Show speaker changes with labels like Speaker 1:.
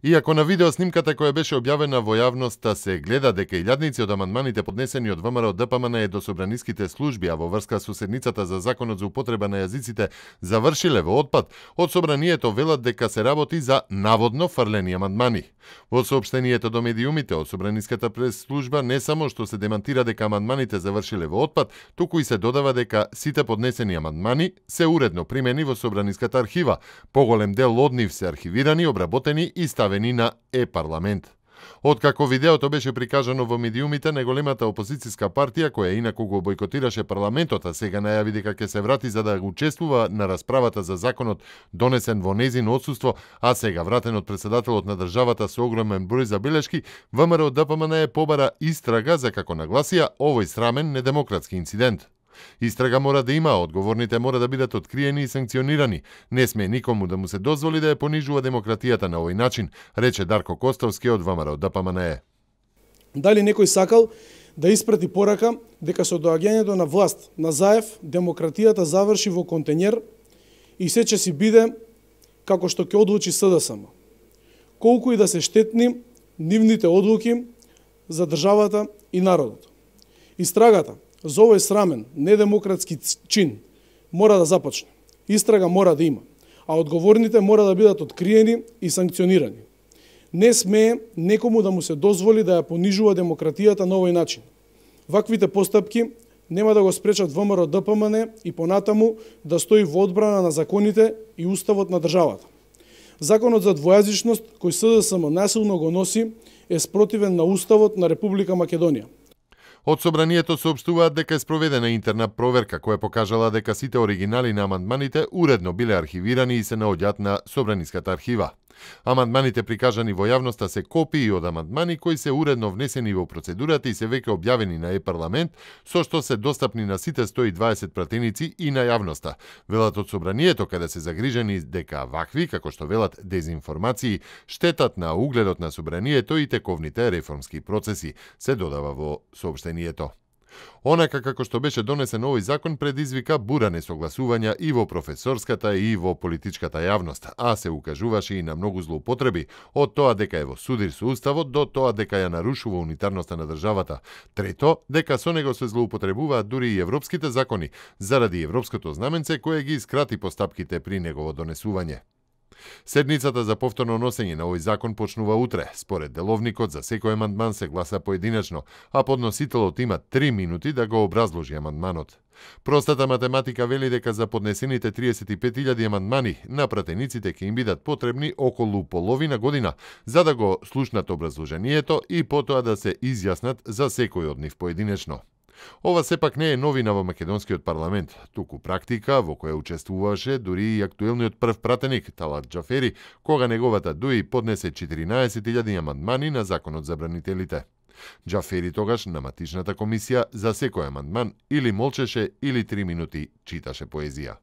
Speaker 1: Иако на видео снимката која беше објавена во јавноста се гледа дека илјадници од амандманите поднесени од ВМРО ДПМН до собраниските служби, а во врска со седницата за законот за употреба на јазиците завршиле во отпад, од собранието велат дека се работи за наводно фрлени амандмани. Во соопштението до медиумите од собраниската прес-служба не само што се демантира дека амандманите завршиле во отпад, туку и се додава дека сите поднесени амандмани се уредно примени во собраниската архива. Поголем дел од нив се архивирани, обработени и ставени на е-парламент. Откако видеото беше прикажано во медиумите, најголемата опозицијска партија, која инаку го бойкотираше парламентот, а сега најави дека ќе се врати за да учествува на расправата за законот донесен во нејзино отсуство, а сега вратен од председателот на државата со огромен број забелешки, ВМРО ДПМН побара истрага за, како нагласија, овој срамен недемократски инцидент. Истрага мора да има, одговорните мора да бидат откриени и санкционирани. Не сме никому да му се дозволи да ја понижува демократијата на овој начин, рече Дарко Костовски од ВМРО ДПМН.
Speaker 2: Дали некој сакал да испрати порака дека со доаѓањето на власт на Заев демократијата заврши во контењер и се ќе си биде како што ќе одлучи СДСМ. Колку и да се штетни нивните одлуки за државата и народот. Истрагата за овој срамен, недемократски чин мора да започне. Истрага мора да има, а одговорните мора да бидат откриени и санкционирани. Не смее некому да му се дозволи да ја понижува демократијата на овој начин. Ваквите постапки нема да го спречат ВМРО ДПМН и понатаму да стои во одбрана на законите и уставот на државата. Законот за двојазичност кој СДСМ насилно го носи е спротивен на уставот на Република Македонија.
Speaker 1: Од собранието соопштуваат дека е спроведена интерна проверка која покажала дека сите оригинали на амандманите уредно биле архивирани и се наоѓаат на собраниската архива. Амандманите прикажани во јавноста се копии од амандмани кои се уредно внесени во процедурата и се веќе објавени на е-парламент, со што се достапни на сите 120 пратеници и на јавноста. Велат од собранието каде се загрижени дека вакви, како што велат, дезинформации, штетат на угледот на собранието и тековните реформски процеси, се додава во соопштението. Онака како што беше донесен овој закон предизвика бура несогласувања и во професорската и во политичката јавност, а се укажуваше и на многу злоупотреби, од тоа дека е во судир со уставот до тоа дека ја нарушува унитарноста на државата. Трето, дека со него се злоупотребуваат дури и европските закони, заради европското знаменце кое ги скрати постапките при негово донесување. Седницата за повторно носење на овој закон почнува утре. Според деловникот, за секој амандман се гласа поединечно, а подносителот има 3 минути да го образложи амандманот. Простата математика вели дека за поднесените 35.000 амандмани на пратениците ќе им бидат потребни околу половина година за да го слушнат образложението и потоа да се изјаснат за секој од нив поединечно. Ова сепак не е новина во македонскиот парламент, туку практика во која учествуваше дури и актуелниот прв пратеник Талат Џафери, кога неговата ДУИ поднесе 14.000 амандмани на законот за бранителите. Џафери тогаш на матичната комисија за секој амандман или молчеше или 3 минути читаше поезија.